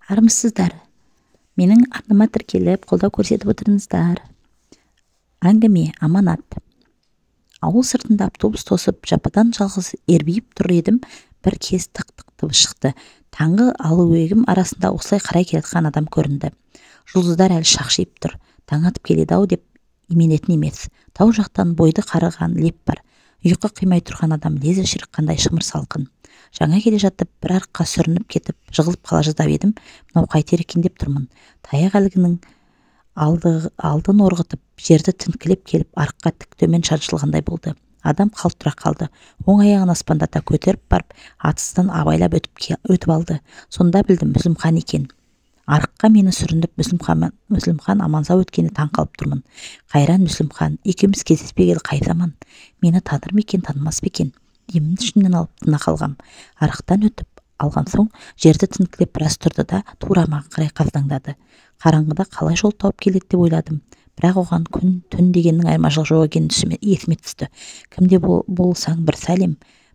Армысыздар! Менің арнама тіркеліп, қолдау көрсетіп отырыңыздар. Әңгіме аманат. Ауыл сыртында автобус тосып, жападан жалғыз ербиіп тұр едім, бір кез тық-тық дыбыс шықты. Таңғы алуегім арасында осылай қарай келатқан адам көрінді. Жұлдыздар әлі шақшиып тұр. Таң атып келеді-ау деп именетін емес. Тау жақтан бойды қарыған леп бар. Ұйқы қимай тұрған адам лезі ширыққандай шымыр салқын. Жаңа келе жатып, бір арыққа сүрініп кетіп, жығылып қала жаздап едім, мынау қайтер екен деп тұрмын. Таяқ әлгінің алдын орғытып, жерді тінткілеп келіп, арыққа тік төмен шаншылғандай болды. Адам қалт тұра қалды. Оң аяғын аспандата көтеріп барып, атыстан абайлап өтіп алды. Сонда білдім, Мүсілімхан екен. Арыққа мені сүрініп, Мүсілімхан аман-сау өткені таң қалып тұрмын. Қайран Мүсілімхан, екеуміз кездеспегелі қай заман? Мені таныр ма екен, танымас па екен? Демін ішімнен алып тына қалғам. Арықтан өтіп алған соң жерді тінткілеп біраз тұрды да тура маған қарай қаздаңдады. Қараңғыда қалай жол тауып келеді деп ойладым. Бірақ оған күн, түн дегеннің айырмашылығы жоқ екені есіме түсті. Кімде болсаң бір сәлем,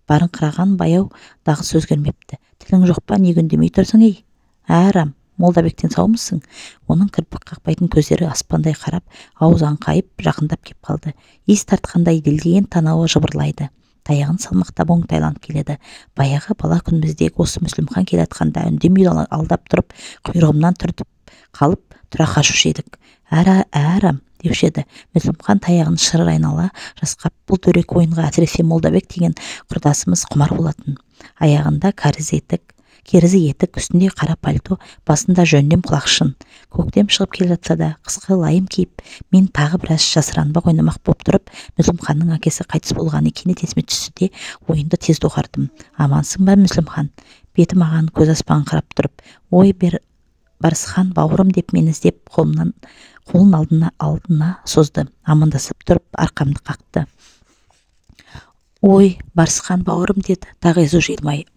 барыңқыраған баяу дағыс өзгермепті. Тілің жоқ па, неге үндемей тұрсың ей? Арам, Молдабектен саумысың? Оның кірпік қақпайтын көздері аспандай қарап, аузы аңқайып жақындап кеп қалды. Иіс тартқандай делдиген танауы жыбырлайды. Таяғын салмақтап оңтайланып келеді. Баяғы бала күніміздегі осы Мүсілімхан келе жатқанда үндемей алдап тұрып, құйрығымнан түртіп қалып, тұра қашушы едік. Әрам деуші еді. Мүсілімхан таяғын шырыр айнала жасқап, бұл дөрекі ойынға әсіресе Молдабек деген құрдасымыз құмар болатын. Аяғында керзі етік, үстінде қара пальто, басында жөндем құлақшын. Көктем шығып келе жатса да, қысқы лайым киіп, мен тағы біраз жасыранбақ ойнамақ боп тұрып, Мүсілімханның әкесі қайтыс болғаны кенет есіме түсті де, ойынды тез доғардым. Амансың ба, Мүсілімхан? Беті маған көз аспан қарап тұрып, ой бер Барысхан бауырым деп мені іздеп қолын алдына созды. Амандасып тұрып, арқамды қақты. Ой, Барысхан бауырым деді, тағы езу жиылмай.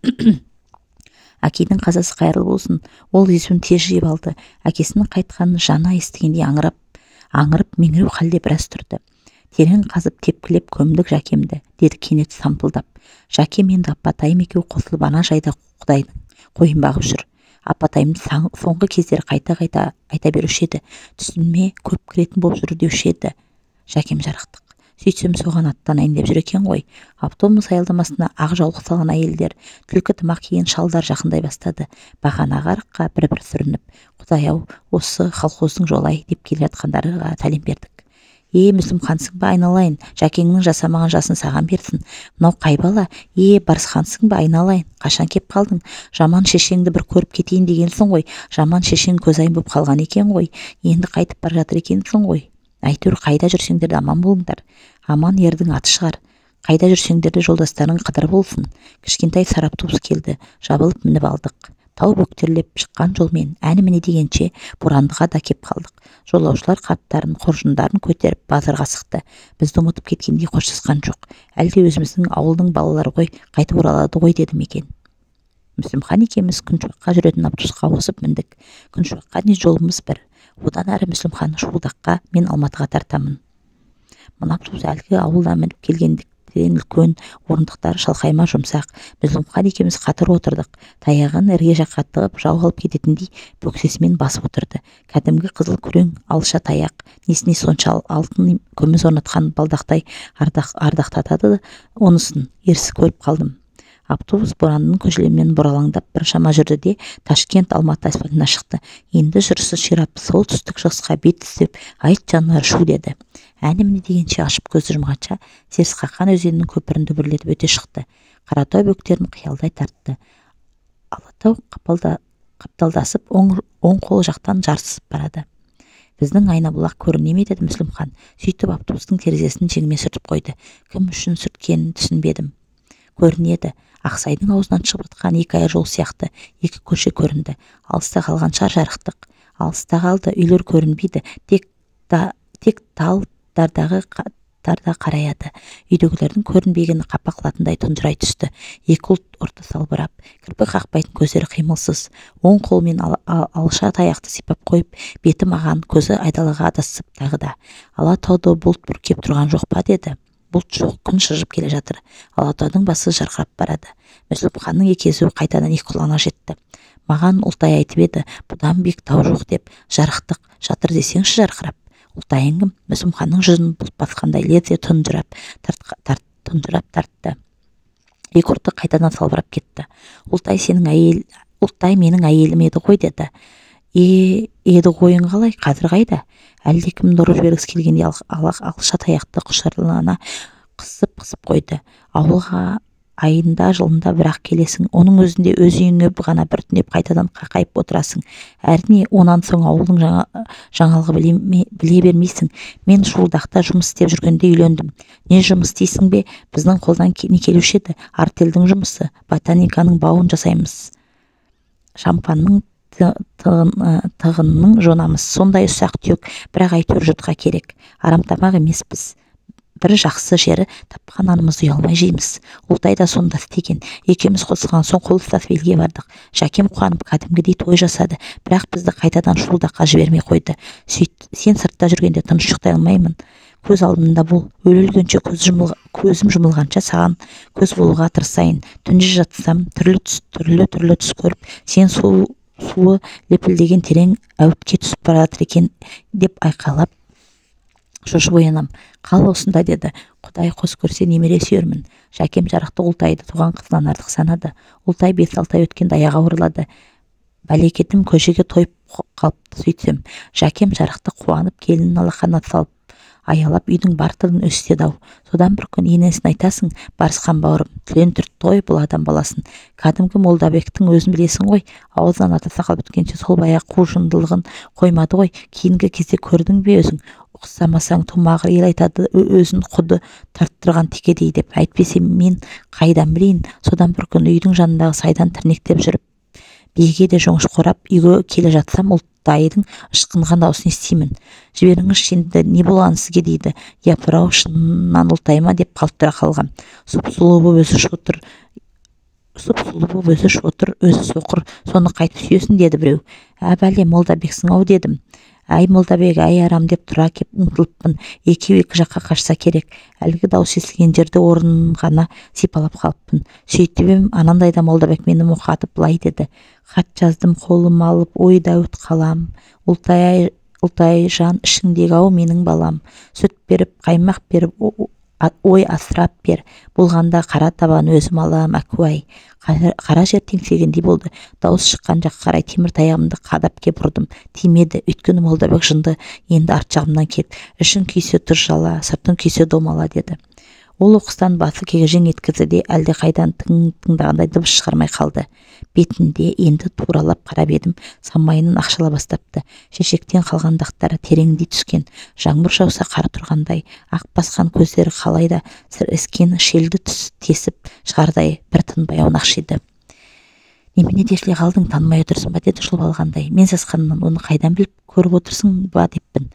Әкейдің қазасы қайырлы болсын. Ол езуін тез жиып алды. Әкесінің қайтқанын жаны естігендей аңырып меңіреу халде біраз тұрды. Терең қазып тепкілеп көмдік Жәкемді, деді кенет сампылдап. Жәкем енді апатайым екеуі қосылып ана жайда құдайдың қойын бағып жүр. Апатайым соңғы кездері қайта-қайта айта беруші еді. Түсіме көп кіретін болып жүр деуші еді. Жәкем жарықтық. Сөйтсем соған аттанайын деп жүр екен ғой. Автобус аялдамасына ақ жаулық салған әйелдер, түлкі тымақ киген шалдар жақындай бастады. Бағанағы арыққа бір-бір сүрініп, құдай-ау, осы колхоздың жолай деп келе жатқандарға сәлем бердік. Е, Мүсілімхансың ба, айналайын, Жәкеңнің жасамаған жасын саған берсін. Мынау қай бала? Е, Барысхансың ба, айналайын, қашан кеп қалдың? Жаман шешеңді бір көріп кетейін дегенсің ғой. Жаман шешең көзайым боп қалған екен ғой. Енді қайтып бара жатыр екенсің ғой. Әйтеуір қайда жүрсеңдер де аман болыңдар. Аман ердің аты шығар. Қайда жүрсеңдер де жолдастарың қыдыр болсын. Кішкентай сары автобус келді. Жабылып мініп алдық. Тау бөктерлеп шыққан жолмен әні-міне дегенше Борандыға да кеп қалдық. Жолаушылар қаптарын, қоржындарын көтеріп базарға асықты. Бізді ұмытып кеткендей қоштасқан жоқ. Әлде өзіміздің ауылдың балалары ғой, қайтып оралады ғой дедім екен. Мүсілімхан екеуміз Күншуаққа жүретін автобусқа ауысып міндік. Күншуаққа дейін жолымыз бір. Одан әрі Мүсілімхан Шуылдаққа, мен Алматыға тартамын. Мына автобус әлгі ауылдан мініп келгендіктен үлкен, орындықтары шалқайма жұмсақ. Мүсілімхан екеуміз қатар отырдық. Таяғын ірге жаққа тығып, жау алып кететіндей бөксесімен басып отырды. Кәдімгі қызыл күрең алша таяқ, несіне сонша алтын күміс орнатқан балдақтай ардақтатады онысын ерсі көріп қалдым. Автобус Борандының көшелерімен бұралаңдап біршама жүрді де Ташкент Алматы асфальтына шықты. Енді жүрісі ширап солтүстік шығысқа бет түзеп, айт жануар шу деді. Әні-міне дегенше ашып көзді жұмғанша Терісқақан өзенінің көпірін дүбірлетіп өте шықты. Қаратау бөктерін қиялдай тартты. Алатау қапталдасып оң қол жақтан жарысып барады. Біздің Айнабұлақ көріне ме деді Мүсілімхан. Сөйтіп автобустың терезесін жеңімен сүртіп қойды. Кім үшін сүрткенін түсінбедім. Көрінеді. Ақсайдың аузынан шығып жатқан екі айыр жол сияқты екі көше көрінді. Алыста қалған шар жарықтық. Алыста қалды, үйлер көрінбейді. Тек тал дардағы тарда қараяды. Үйдегілердің көрінбегені қапа қылатындай тұнжырай түсті. Екі ұлт орта салбырап, кірпік қақпайтын көздері қимылсыз. Оң қолымен алша таяқты сипап қойып, беті маған, көзі айдалаға адасып тағы да. Алатауды бұлт бүркеп тұрған жоқ па деді. Бұлт жоқ, күн шыжып келе жатыр. Алатаудың басы жарқырап барады. Мүсілімханның екі езуі қайтадан екі құлағына жетті. Маған Ұлтай айтып еді, бұдан биік тау жоқ деп. Жарықтық жатыр десеңші жарқырап. Ұлтайың кім? Мүсімханның жүзін бұлт басқандай лезде тұнжырап тартты. Екі ұрты қайтадан салбырап кетті. Ұлтай сенің әйел, Ұлтай менің әйелім еді ғой деді. Еді қойың қалай, қазір қайда? Әлдекімді ұрып жібергісі келгендей алша таяқты құшырлана қысып-қысып қойды. Ауылға айында жылында бірақ келесің, оның өзінде өз үйіңе ғана бір түнеп қайтадан қақайып отырасың. Әрине, онан соң ауылдың жаңалығы біле бермейсің. Мен Шуылдақта жұмыс істеп жүргенде үйлендім. Не жұмыс істейсің бе? Біздің қолдан не келуші еді? Артельдің жұмысы, ботаниканың бауын жасаймыз, шампанның тығынның жонамыз. Сондай ұсақ-түйек, бірақ әйтеуір жұртқа керек. Арамтамақ емеспіз. Бір жақсы жері, тапқан нанымызды ұялмай жейміз. Ұлтай да сонда істеген. Екеуміз қосылған соң қол ұстасып елге бардық. Жәкем қуанып кәдімгідей той жасады. Бірақ бізді қайтадан Шуылдаққа жібермей қойды. Сөйт, сен сыртта жүргенде тыныш ұйықтай алмаймын. Көз алдымда бол. Өле-өлгенше көзім жұмылғанша саған көз болуға тырысайын. Түнде жатсам түрлі-түрлі түс көріп, сен суы лепілдеген терең әуітке түсіп бара жатыр екен деп айқайлап шошып оянам. Қал осында деді. Құдай қос көрсе немере сүйермін. Жәкем жарықты Ұлтайды туған қызынан артық санады. Ұлтай 5-6 ай өткенде аяғы ауырлады. Бәлекетім көшеге тойып қалыпты сөйтсем. Жәкем жарықты қуанып келінін алақанына салып аялап үйдің бар тырын өстеді ау. Содан бір күн енесін айтасың, Барысхан бауырым, тілен түртті ғой бұл адам баласын. Кәдімгі Молдабектің өзін білесің ғой, аузынан ата сақал біткенше сол баяғы қу жындылығын қоймады ғой. Кейінгі кезде көрдің бе өзің? Ұқсамасаң томағыр ел айтады өзін құды тарттырған текедей деп. Әйтпесе мен қайдан білейін. Содан бір күн үйдің жанындағы сайдан тірнектеп жүріп, биеге де жоңыш қорап үйге келе жатсам, Ұлтайдың ышқынған даусын естимін. Жіберіңізші енді, не болған сізге дейді. Япырау, шыннан Ұлтай ма деп қалт тұра қалғам. Сұп-сұлу боп өзі шотыр, сұп-сұлу боп өзі шотыр, өзі соқыр, соны қайтып сүйесің деді біреу. Ә бәле, Молдабексің ау дедім. Әй Молдабек, әй арам деп тұра кеп ұмтылыппын. Екеуі екі жаққа қашса керек. Әлгі дауыс естілген жерде орнын ғана сипалап қалыппын. Сөйтіп ем, анандайда Молдабек мені мұқатып былай деді. Хат жаздым қолым алып, ой Дәуіт қалам. Ұлтай, Ұлтай жан ішіңдегі ау менің балам. Сүт беріп, қаймақ беріп, ой асырап бер. Болғанда қара табан өзім алам, әкуай. Қара жер теңселгендей болды. Дауыс шыққан жаққа қарай темір таяғымды қадап кеп ұрдым. Тимеді, өйткені Молдабек жынды енді арт жағымнан келіп, ішің күйсе тұз жала, сыртың күйсе домала деді. Ол оқыстан басы кегежең еткізді де әлдеқайдан тыңдағандай дыбыс шығармай қалды. Бетінде енді туралап қарап едім, самайынан ақшала бастапты. Шешектен қалған дақтары тереңдей түскен. Жаңбыр жауса қар тұрғандай, ақ басқан көздері қалай да сірескен шелді түс тесіп шығардай бір тынбай аунақшиды. Немене тесіле қалдың, танымай отырсың ба деді жұлып алғандай. Мен сасқанымнан оны қайдан біліп көріп отырсың ба деппін.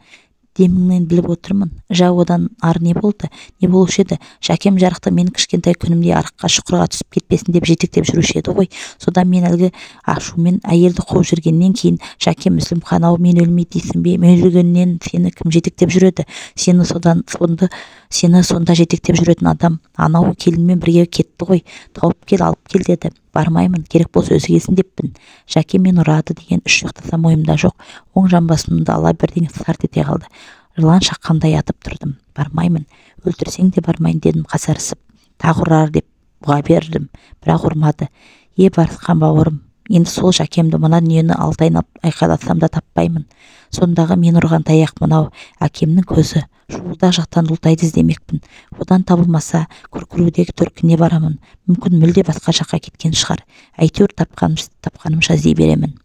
Деміңнен біліп отырмын. Жа одан ары не болды? Не болушы еді? Жәкем жарықты мен кішкентай күнімде арыққа шұқырға түсіп кетпесін деп жетектеп жүруші еді ғой. Содан мен әлгі ашумен әйелді қуып жүргеннен кейін Жәкем Мүсілімхан ау мен өлмей дейсің бе? Мен өлгеннен сені кім жетектеп жүреді? Сені содан сонда сені сонда жетектеп жүретін адам анау келінмен бірге кетті ғой. Тауып кел, алып кел деді. Бармаймын, керек болса өзі келсін деппін. Жәкем мен ұрады деген үш ұйықтасам ойымда жоқ. Оң жамбасымды ала бірдеңе сарт ете қалды. Жылан шаққандай атып тұрдым. Бармаймын, өлтірсең де бармайын дедім қасарысып. Тағы ұрар деп бұға бердім, бірақ ұрмады. Е, Барысхан бауырым, енді сол Жәкемді мына дүниені алты айналып айқайлатсам да таппаймын. Сондағы мен ұрған таяқ мынау әкемнің көзі. Шуылдақ жақтан Ұлтайды іздемекпін. Одан табылмаса, Күркірудегі төркініне барамын. Мүмкін мүлде басқа жаққа кеткен шығар. Әйтеуір тапқанымша іздей беремін.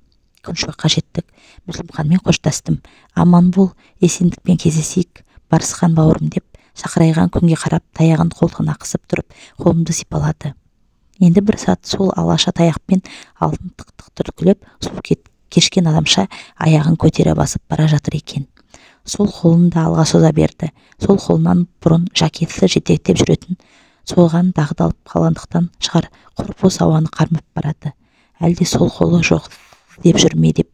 Күншуаққа жеттік. Мүсілімханмен қоштастым. Аман бол, есендікпен кездесейік, Барысхан бауырым деп, шақырайған күнге қарап, таяғын қолтығына қысып тұрып, қолымды сипалады. Енді бір сәт сол алаша таяқпен алдын тық-тық түрткілеп, су кешкен адамша аяғын көтере басып бара жатыр екен. Сол қолын да алға соза берді. Сол қолынан бұрын Жәкесі жетектеп жүретін, соған дағдалып қалғандықтан шығар, құр бос ауаны қармап барады. Әлде сол қолы жоқ деп жүр ме деп